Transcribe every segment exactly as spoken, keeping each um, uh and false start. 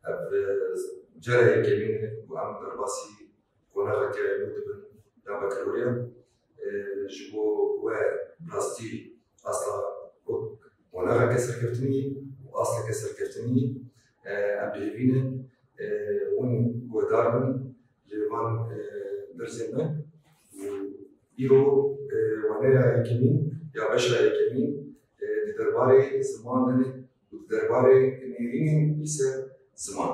Ev, e, cara yekemîn e ku em derbasî qonaxeke nû dibin ya bakalorya. E, ji bo we bi rastî asla qonaxeke serkeftinî û asleke serkeftinî, e, em bi hêvî ne, e, hûn guhdar bin li van, e, dersên me. Û îro, e, waneya yekemîn ya beşa yekemîn, e, di derbarê ziman de ne û di derbarê nêrînên li ser ziman.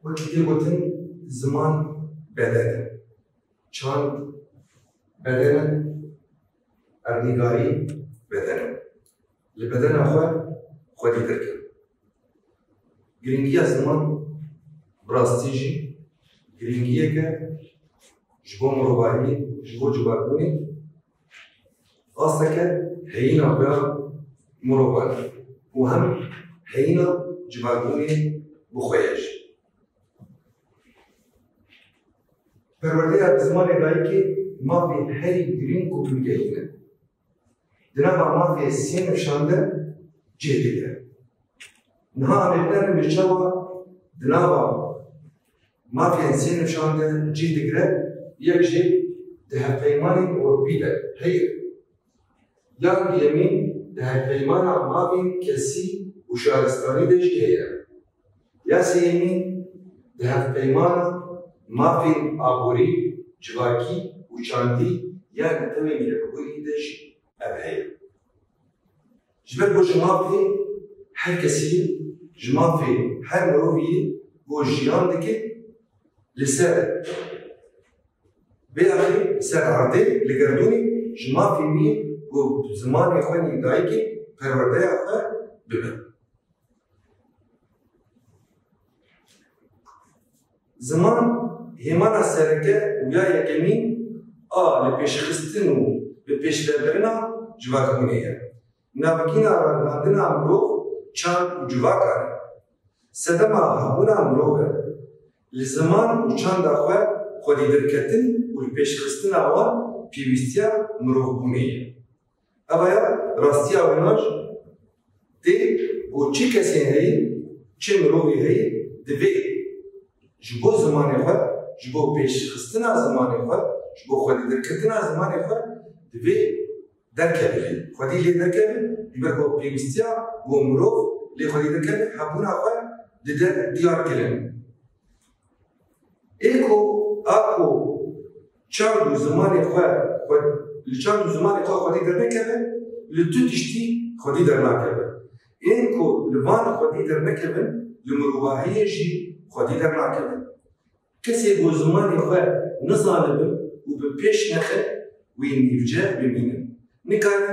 Wekî tê gotin, ziman beden e. Çand beden e, erdnîgarî beden e. Li bedena xwe xwedî derkeve. Girîngiya ziman bi rastî jî girîngiyeke ji bo mirovahiyê, ji bo civakbûnê, asteke heyîna xwe ya mirovan e û hem heyîna civakbûnê bi xwe ye jî. Perwerdeya bi zimanê dayikê mafê herî girîng û bingehîn e. Di nava mafê sê nifşan de cih digire. Niha em ê binerin bi çawa di nava mafên sê nifşan de cih digire, yek jî di hevpeymanên Ewropî de heye. Yan duyemîn di hevpeymana mafên kesî û şaristanî de jî heye. Ya sêyemîn di hevpeymana mafên aborî, civakî û çandî ya netewên yekbûyî de jî ev heye. Ji ber ku ji mafê her kesî ye, ji mafê her mirovî ye ku jiyan dike li ser vê axê, li ser erdê, li gerdûnê, ji mafê wî ye ku zimanê xwe yê dayikê perwerdeya xwe bibe. Ziman hêmana sereke û ya yekemîn a li pêşxistin û bi pêşvebirina civakbûnê ye. Navgîna ragihandina mirov çand û civakan e. Sedema hebûna mirov e. Li ziman û çanda xwe xwedî derketin û li pêşxistina wan pêwîstiya mirovbûnê ye. Eva ya rastiya wêna jî tê ku çi kesên heye, çi mirovî heye, divê ji bo zimanê xwe, ji bo pêşxistina zimanê xwe, ji bo xwedîdirkirtina zimanê xwe divê derkeve lê. Xwedî lê derkeve, ji ber ku pêwîstiya ku mirov lê xwedî derkeve, hebûna xwe dide diyar kirin. Ê ku a ku çand û zimanê xwe, xwe, li çand û zimanê xwe xwedî dernekeve, li tu tiştî xwedî dernakeve. Ên ku li van xwedî dernekevin, li mirovahiyê jî xwedî dernakevin. Kesê ku zimanê xwe nizanibin û bi pêş nexe, wî nîvce bimînin. Nikare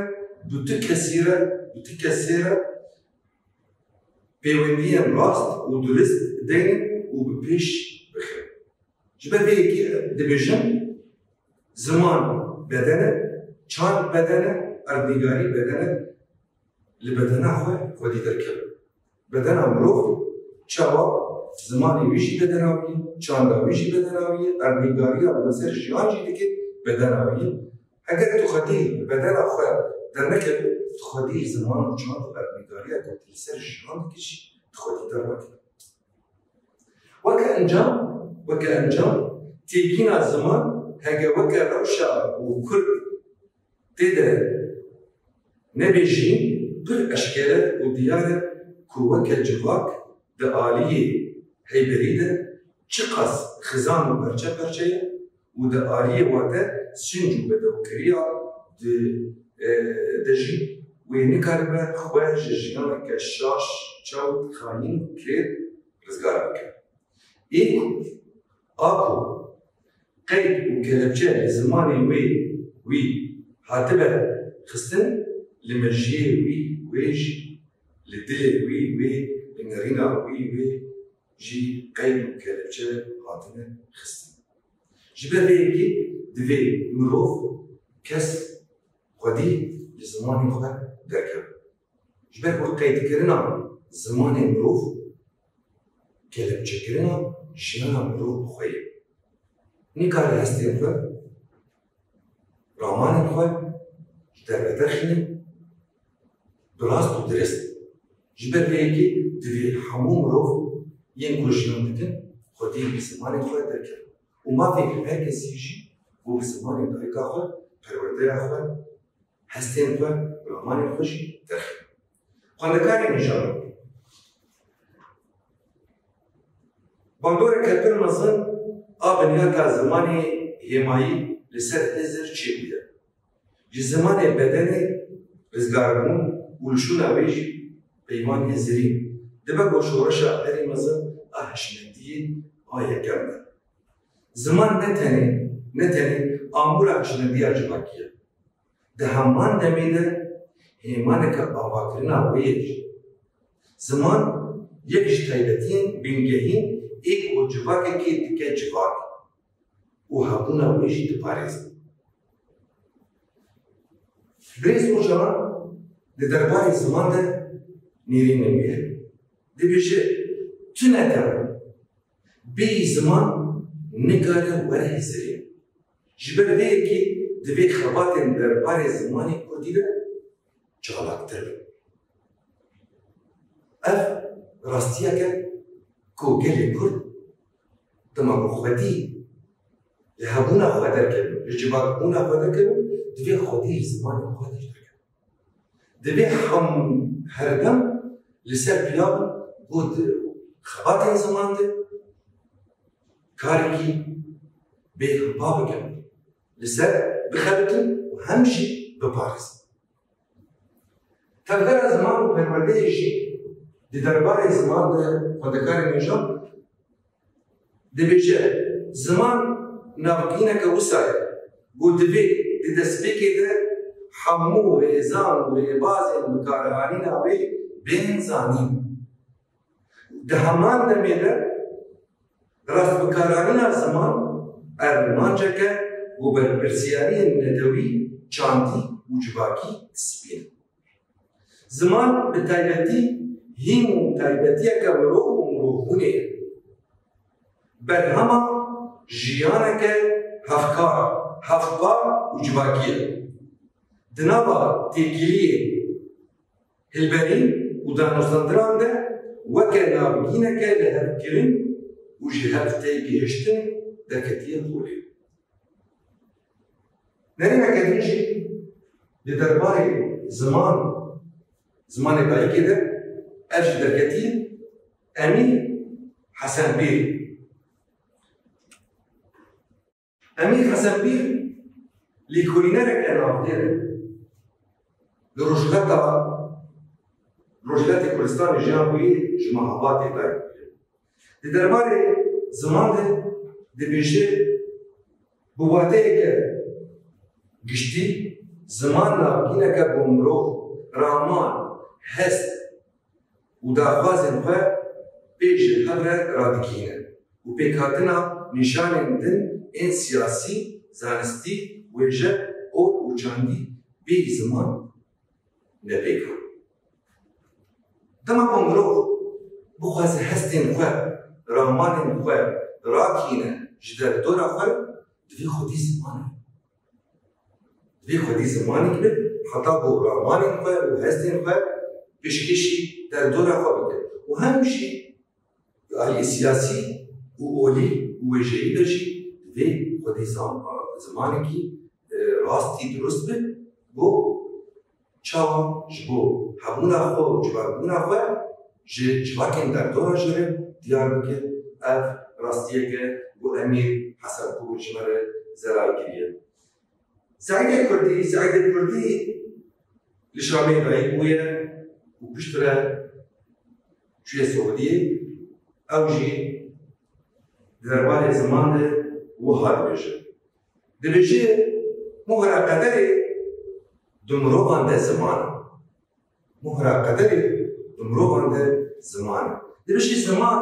bi tu kesî re, bi tu kesê re pêwendiyên rast û durist deynin û bi pêş bixin. Ji ber vê yekê dibêjin, ziman beden e, çand beden e, erdnîgarî beden e, li bedena xwe xwedî derkeve. Bedena mirov çawa zimanê wî jî bedena wî ye, çanda wî jî bedena wî ye, erdnîgariya li ser jiyan jî dike bedena wî ye. Eger tu xwedî li bedena xwe dernekevî, tu xwedî ziman û çand û erdnîgariya ku tu li ser jiyan dikî jî, tu xwedî dernakevî. Weke encam, weke encam, têkîna ziman heke weke rewşa ku Kurd tê de nebêjî, pir eşkere û diyar e ku weke civak di aliyê heyberî de çiqas xizan û perçe perçe ye û di aliyê wate sinc û bedewkiriya di, e, de jî wê nikaribe xwe ji jiyaneke şaş, çewt, xayîn û kêr rizgar bike. Ê ku, a ku qeyd û kelepçe li zimanê wê, wî hatibe xistin, li mejiyê wî, wê jî, li dilê wî, wê, li nerîna wî, wê jî qeyd û kelepçe hatine xistin. Ji ber vê yekê divê mirov, kes xwedî li zimanê xwe derkeve. Ji ber ku qeydkirina zimanê mirov, kelepçekirina jiyana mirov bi xwe ye. Nikare hestên xwe, ramanên xwe ji derve derxîne, bi rast û dirist. Ji ber vê yekê divê hemû mirov yên ku jiyan dikin xwedî bi zimanê xwe derkevin û mafê her kesî jî bû bi zimanê dayika xwe, perwerdeya xwe, hestên xwe, ramanên xwe jî derxîne. Xwendekarên hêja, bandoreke pir mezin a binyata zimanê hêmayî li ser Hizir çêbûye. Ji zimanê bedenê rizgarbûn û li şûna wê jî peyvan Hizirî dibe ku şoreşa herî mezin a hişmendiyê a yekem be. Ziman ne tenê, ne tenê amûra hişmendiya civakî ye. Di heman demê de hêmaneke avakirina wê ye jî. Ziman yek ji taybetiyên bingehîn ê ku civakekê dike civak û hebûna wê jî diparêze. Birêz Ocalan di derbarê ziman de nêrînê wî heye. Dibêje, tune tune bêyî ziman nikare were hizirîn. Ji ber vê yekê divê xebatên derbarê zimanê kurdî de çalaktir bin. Ev rastiyeke ku gelê kurd dema ku xwedî li hebûna xwe derkevin, li civakbûna xwe derkevin, divê xwedî li zimanê xwe jî derkevin. Divê hem herdem li ser piya bin ku di xebatên ziman de karekî bêhempa bikin, li ser bixebitin û hem jî biparêzin. Tevgera Ziman û Perwerdeyê jî di derbarê ziman de xwendekarên hêja dibêje, ziman navgîneke wisa ye ku divê di destpêkê de hemû rêzan û rêbazên bikaranîna wê bên zanîn. Di heman demê de rastbikaranîna ziman armanceke ku berpirsiyariyên netewî, çandî û civakî dispîne. Ziman bi taybetî hîm û taybetiyeke mirov û mirovbûnê ye. Berhema jiyaneke hevkar, hevpar û civakî ye. Di nava têkiliyê hilberîn û danûstandinan de weke navgîneke lihevkirin û ji hev têgihiştin derketiye holê. Nerîneke din jî di derbarê ziman, zimanê dayikê de ev jî derketiye Emîr Hesenpîr. Emîr Hesenpîr lêkolînereke navdêr e. Li Rojhilata, Rojhilatê Kurdistanê jiyan bûye, ji Mehabadê dayik bûye. Di derbarê ziman de dibêje, bi wateyeke giştî, ziman navgîneke bo mirov raman, hest û daxwazên xwe pê ji hev re radikîne û pêkhatina nîşanên din ên siyasî, zanistî, wêje, ot û çandî bêyî ziman ne pêk e. Dema ku mirov bixwaze hestên xwe, ramanên xwe rakîne ji derdora xwe, divê xwedî ziman e. Divê xwedî zimanek be, heta ku ramanên xwe û hestên xwe pêşkêşî derdora xwe bike. Û hem jî aliyê siyasî û olî û wêjeyî de jî divê xwedî zam-, zimanekî, e, rastî dirust be, bo çawa ji bo hebûna xwe û civakbûna xwe ji civakên derdora jê re diyar bike. Ev rastiyeke ku Emîr Hesenpûr ji me re zelal kiriye. Seîdê Kurdî, Seîdê Kurdî li Şamê dayik bûye û piştre çûye Siûdiyê. Ew jî di derbarê ziman de wiha dibêje. Dibêje, mohra qederê di mirovan de ziman e. Mohra qederê di mirovan de ziman e. Dibêje ziman,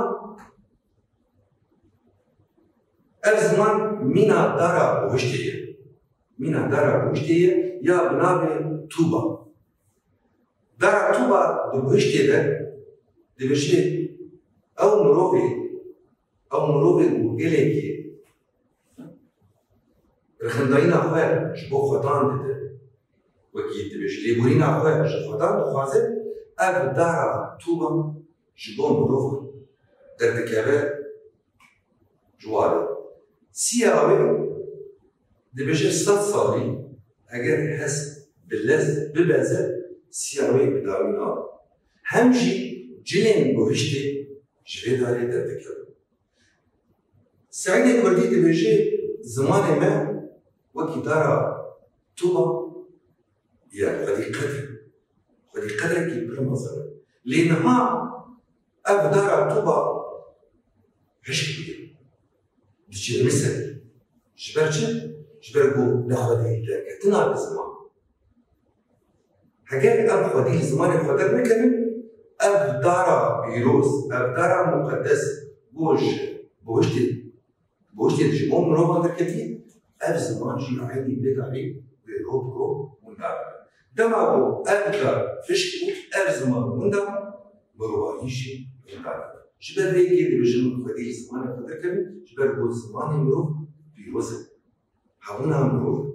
ev ziman mîna dara buhiştê ye. Mîna dara buhiştê ye ya bi navê Tûba. Dara Tûba di buhiştê de dibêje, ew mirovê, ew mirovê û gelekî rixindayîna xwe ji bo Xwedan dide. Wekî dibêje, lêborîna xwe ji Xwedan dixwaze, ev dara Tûba ji bo mirovan derdikeve ji warê. Siya wê dibêje sed salî, eger hest bi lez bibeze, siya wê bi dawî nabe. Hem jî cilên guhiştê ji vê darê derdikevin. Seîdê Kurdî dibêje, zimanê me wekî dara Tûba ye, xwedî qedr e. Xwedî qedrekî pir mezin e. Lê niha ev dara Tûba hişk bûye. Diçirmise. Ji ber çi? Ji ber ku ne xwedî derketina li ziman. Heger ev xwedî li zimanê xwe dernekevin, ev dara pîroz, ev dara muqedes, ku ji buhiştê, buhiştê ji bo mirovan derketî, ev ziman jî eynî vê darî wê ro bi ro winda bibe. Dema ku ev dar hişk bû, ev ziman winda, mirovahî jî winda dibe. Ji ber vê yekê dibêjin xwedî li zimanê xwe derkevin, ji ber ku zimanê mirov pîroz e. Hebûna mirov.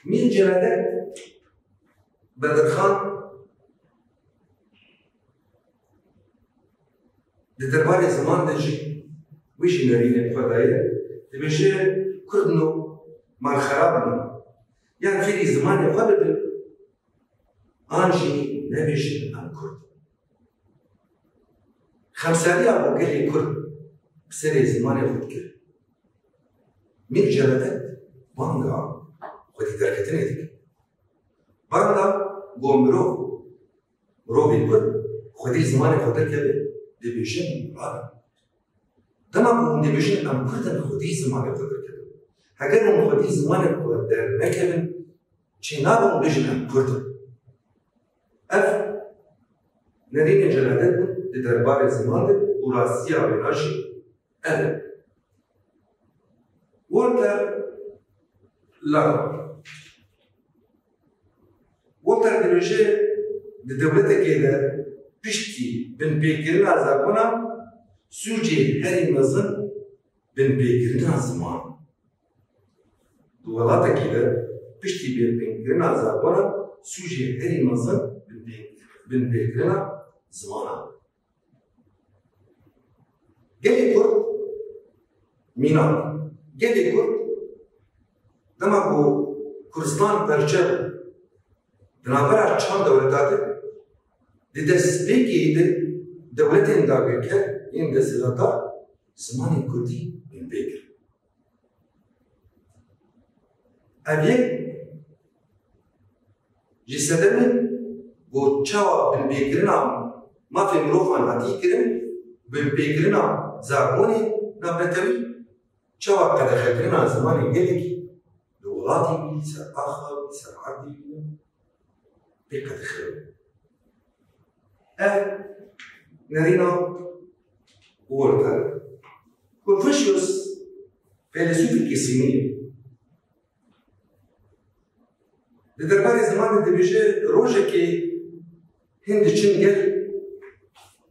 Mîr Celadet Bedirxan di derbarê ziman de jî, wî jî nerînên xwe daye, dibêje, Kurd no, malxerab no. Yan fêrî zimanê xwe bibin, an jî nebêjin em Kurd in. Xemsariya ku gelê Kurd bi serê zimanê xwe dikir. Mîr Celadet banga xwedî derketinê dike. Banga ku mirov, mirovê Kurd xwedî zimanê xwe derkeve, dibêjin rabe. Dema ku hûn dibêjin em Kurd in, xwedî zimanê xwe derkevin. Heger hûn xwedî zimanê xwe dernekevin, çênabe hûn bêjin em Kurd in. Ev nerînê Celadet bûn di derbarê ziman de û rastiya wêna jî ev e. Walter Langer. Walter dibêje, di dewletekê de piştî binpêkirina zagona sûcê herî mezin binpêkirina ziman. Di welatekî de piştî binpêkirina zagona sûcê herî mezin binpê-, binpêkirina ziman e. Gelê Kurd mînak. Gelê Kurd dema ku Kurdistan perçe bû, di navbera çand dewleta de, di destpêkê de dewletên dagirker yên desthilatdar zimanê kurdî binpê kir. Ev yek ji sedemên ku çawa binpêkirina mafê mirovan hatiye kirin, binpêkirina zagonê navnetewî, çawa qedexekirina zimanê gelekî li welatî bî, li ser axa bî, li ser erdê bî, pê qedexe bû. Ev nerîna Walter. Confucius feylesûfekî Sînî ye. Di derbarê zimanê dibêje, rojekê hin diçin gel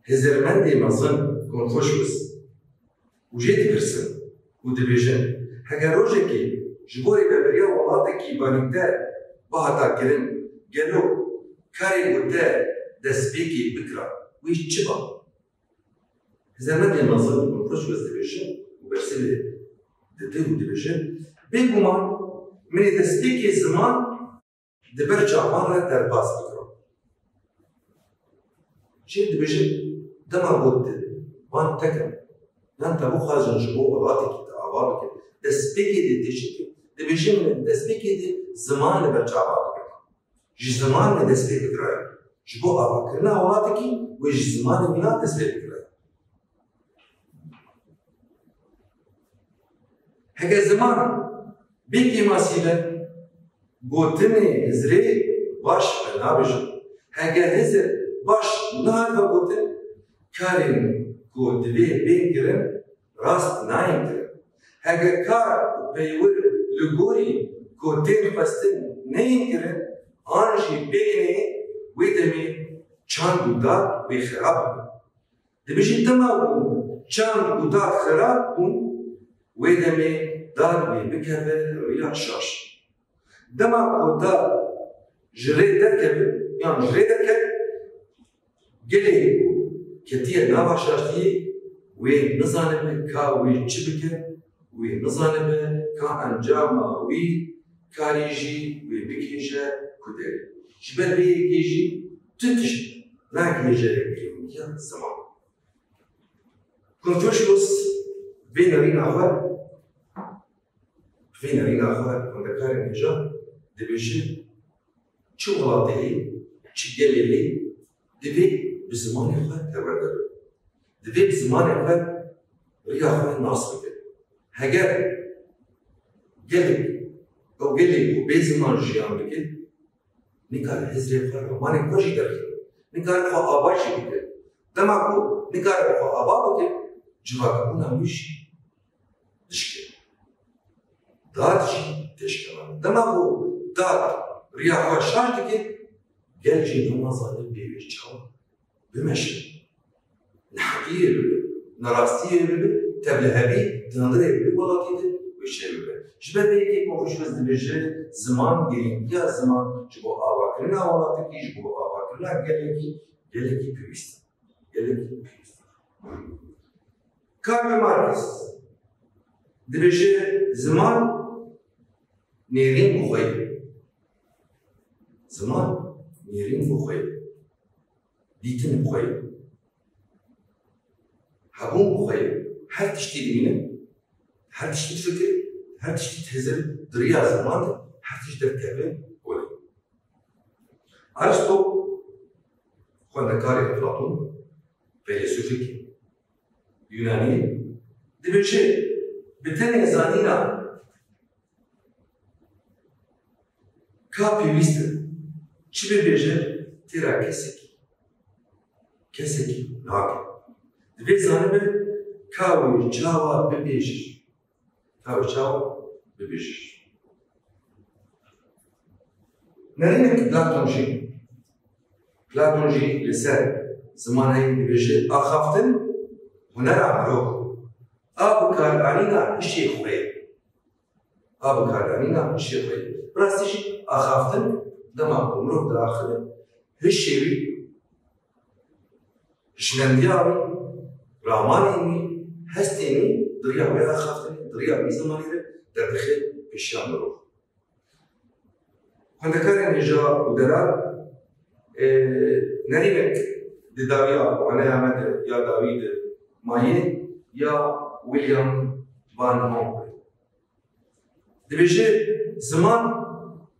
hizirmendê mezin Confucius û jê dipirsin û dibêjin, heger rojekê ji bo rêveberiya welatekî balîkdar bihata kirin, gelo karê ku te destpêkê bikira, wê çi ba? Hizirmendê mezin Confucius dibêjin û bersivê dide û dibêje, bêguman min ê destpêkê ziman di ber çavan re derbas bikiro. Jê dibêje, dema ku di van tekin, yan te bixwazin ji bo welatekî te ava bikin, destpêkê dê tê çêkin. Dibêje, min destpêkê dê ziman li ber çavan bigirim. Ji ziman me dest pê bikirayê. Ji bo avakirina welatekî wê ji zimanê wî na dest pê bikirayê. Heke ziman bê kêmasî be, gotinê hizrê baş be nabêjin. Heke hizir baş nehatibe gotin, karên ku divê bên kirin, rast nayên kirin. Heke kar û peywir li gorî ku tên xwestin neyên kirin, an jî pêk neyên, wê demê çand û dad wê xirab bibin. Dibêjin dema ku çand û dad xirab bûn, Wê demê dad wê bikeve riya şaş. Dema ku dad ji rê derkeve, yan ji rê derket, gelê ku ketiye nava şaştiyê, wê nizanibe ka wê çi bike, wê nizanibe ka encama wî karî jî wê bigihêje ku derê. Ji ber vê yekê jî tu tişt nagihêje girîngiya ziman. Konfuçyus vê nerîna xwe, vê nerîna xwe xwendekarên hêja dibêje, çi welatê heye, çi gelê heye, divê bi zimanê xwe perwerde be. Divê bi zimanê xwe riya xwe nas bike. Heger gelek, ew gelê ku bê ziman jiyan bike, nikare hizrê xwe, ramanê xwe jî derxe. Nikare xwe ava jî bike. Dema ku nikare xwe ava bike, civakbûna wî jî dişkeve. Dad jî têşkeve. Dema ku dad riya xwe şaş dike, gel jî nema zanî pê wê çawa bimeşe. Neheqiyê bibe, nerastiyê bibe, tevlihevî di hundirê wê welatî de wê çêbibe. Ji ber vê yekê Konfuçyus dibêje, ziman, girîngiya ziman ji bo avakirina welatekî, ji bo avakirina gelekî, gelekî pêwîst e. Gelekî pêwîst e. Karl Marx dibêje, ziman nêrîn bi xwe ye. Ziman nêrîn bi xwe ye. Dîtin bi xwe ye. Hebûn bi xwe ye. Her tiştî dibîne, her tiştî difikire, her tiştî dihêze, di riya ziman de her tişt derdikeve holê. Aristo, xwendekarê Eflatûn, feylesûfek Yunanî, dibêje, bi tenê zanîna ka pêwîst e, çi bibêje, têra kesekî, kesekî nake. Divê zanibe ka wê çawa bibêje. Ka wê çawa bibêje. Nerînek Platon jî, Platon jî li ser ziman heye, dibêje, axaftin hunera mirov, a bikaranîna hişê xwe ye. A bikaranîna hişê xwe ye. Bi rastî jî axaftin dema ku mirov diaxive, hişê wî, hişmendiya wî, ramanên wî, hestên wî di riya wê axaftinê, di riya wî zimanê de derdixe pêşiya mirov. Xwendekarên hêja û delal, e, nerînek di dawiya waneya me de ya dawî de maye ya William Van Honk. Dibêje, ziman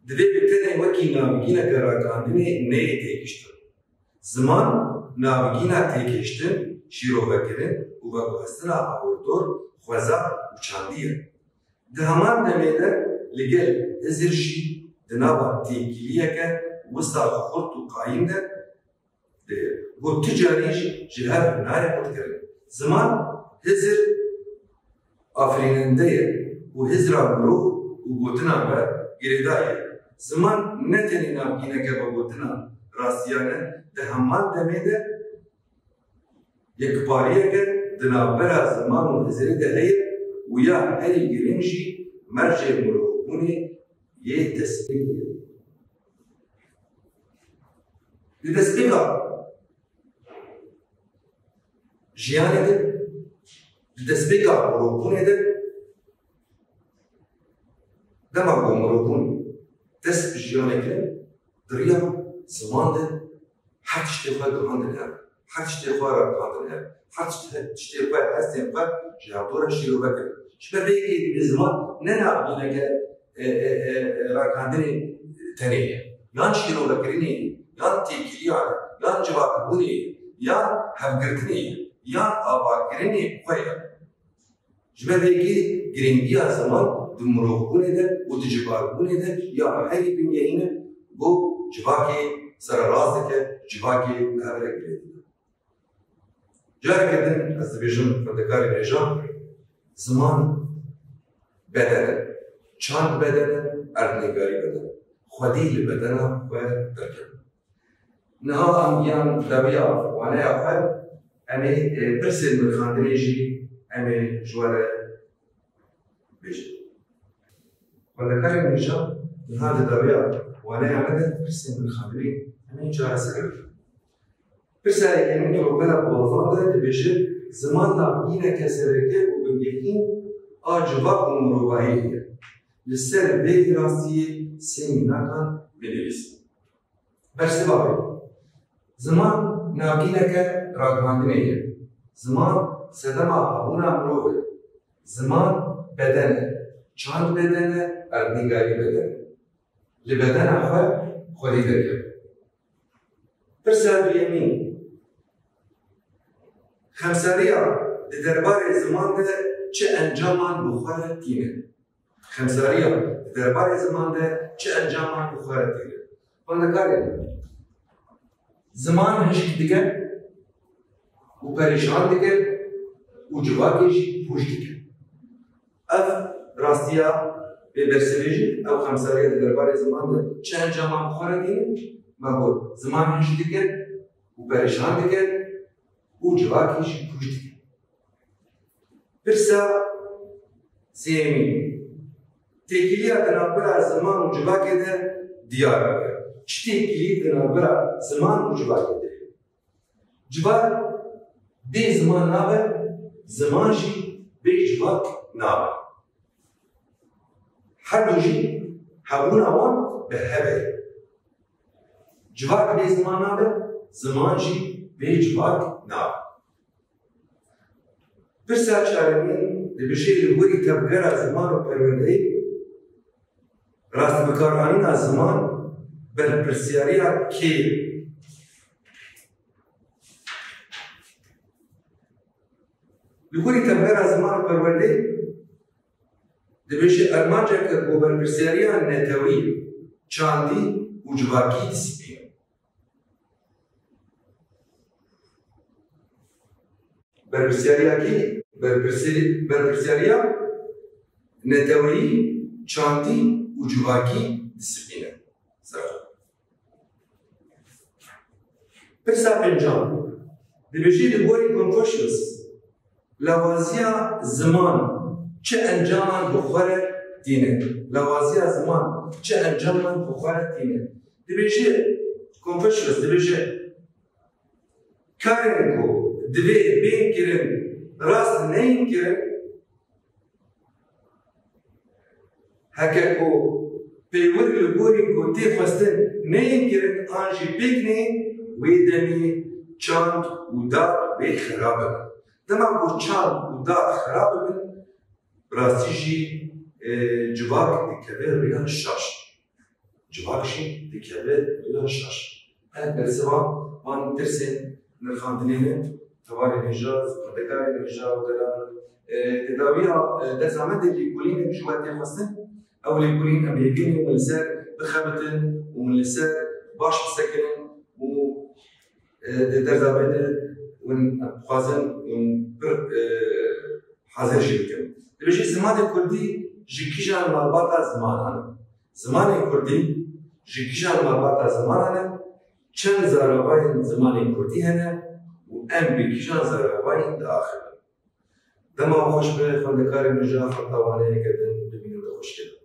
divê bi tenê wekî navgîneke rakandinê neyê têgiştin. Ziman navgîna têgihiştin, şîrovekirin û veguhestina awirdor, xweza û çandî ye. Di heman demê de li gel Hizir jî di nava têkiliyeke wisa xurt û qayîm de, e, got, tu carî jî ji hev nayê qutkirin. Ziman, Hizir afirînende ye û Hizra mirov û gotinan ve girêdayî ye. Ziman ne tenê navgîneke vegotinan rastiyan e, di heman demê de yekpariyeke di navbera ziman û Hizirê de heye û ya herî girîng jî mercê mirovbûnê yê destpêkê ye. Di destpêka jiyanê de, di destpêka mirovbûnê de, dema ku mirovbûn dest bi jiyanê kir, di riya ziman de her tiştê xwe gihandin hev, her tiştê xwe ragihandin hev, her tişt-, tiştê xwe, hestên xwe ji hevdû re şîrove kirin. Ji ber vê yekê divê ziman ne navgîneke, e, e, e, e, rakandinê tenê ye, yan şîrovekirinê ye, yan têkiliyan e, yan civakbûnê ye, yan hevgirtinê ye, yan avakirinê xwe ye. Ji ber vê yekê girîngiya ziman di mirovbûnê de û di civakbûnê de ya herî bingehîn e, ku civakê sererast dike, civakê bi hev re girêdayî dike. Careke din ez dibêjim xwendekarên hêja, ziman beden e, çand beden e, erdnîgarî beden e. Xwedî li bedena xwe derkeve. Niha em gihan dawiya waneya xwe, em ê, e, pirsên mirxandinê jî em ê ji we re Xwendekarên hêja niha di dawiya waneya me de pirsên nirxandinê em ê çareser bikin. Pirsa yekemîn Rokela Boğazan de dibêje, ziman navgîneke sereke û bingehîn a civak û mirovahiyê ye. Li ser vê rastiyê sê mînakan binivîsin. Bersiva wê, ziman navgîneke ragihandinê ye. Ziman sedema hebûna mirov e. Ziman beden e. Çand beden e, erdnîgarî beden e. Li bedena xwe xwedî derkeve. Pirsa duyemîn, xemsariya di derbarê ziman de çi encaman bi xwe re tîne? Xemsariya di derbarê ziman de çi encaman bi xwe re tîne? Xwendekarên min, ziman hişk dike û perîşan dike û civakê jî pûç dike. Ev rastiya vê bersivê jî, ew xemsariya di derbarê ziman de çi encaman bi xwe re tîne? Me got, ziman hişk dike û perîşan dike û civakê jî pûç dike. Pirsa sêyemîn, têkiliya di navbera ziman û civakê de diyar bike. Çi têkilî di navbera ziman û civakê de heye? Civak bê ziman nabe, ziman jî bê civak nabe. Her du jî hebûna wan bi hev e. Civak bê ziman nabe, ziman jî bê civak nabe. Pirsa çaremîn dibêje, li gorî tevgera ziman û perwerdeyê, rastbikaranîna ziman berpirsiyariya kê ye? Li gorî tevgera ziman û perwerdeyê dibêje, armanceke ku berpirsiyariya netewî, çandî û civakî disîplîne. Berpirsiyariya kî? Berpirsiyari-, berpirsiyariya neteweyî, çandî û civakî disîplîne. Ser xwe. Pirsa pêncem. Dibêje, li gorî Confucius, lawaziya ziman çi encaman bi xwe re tîne? Lawaziya ziman çi encaman bi xwe re tîne? Dibêje, Confucius dibêje, karên ku divê bên kirin, rast neyên kirin, heke ku peywir li gorî ku tê xwestin neyên kirin an jî pêk neyên, wê demê çand û dad wê xerab bibin. Dema ku çand û dad xerab bibin, bi rastî jî, e, civak dikeve rêya şaş. Civak jî dikeve rêya şaş. Ev bersiva van tirsên nirxandinê ne, hevalên hêja, xwendekarên hêja û delal, e, di dawiya, e, dersa me de lêkolînek ji we tê xwestin. Ew lêkolîn em hêvî ne hûn li ser bixebitin û hûn li ser baş bisekinin û, e, di dersa me de hûn, em dixwazin hûn pir, e, hazir jî bikin. Dibêje, zimanê kurdî ji kîjan malbata zimanan e? Zimanê kurdî ji kîjan malbata zimanan e? Çend zaravayên zimanê kurdî hene û em bi kîjan zaravayên diaxivin? Dema xweş be, xwendekarên hêja, xeta waneyeke din bibînin, bi xweşiyê.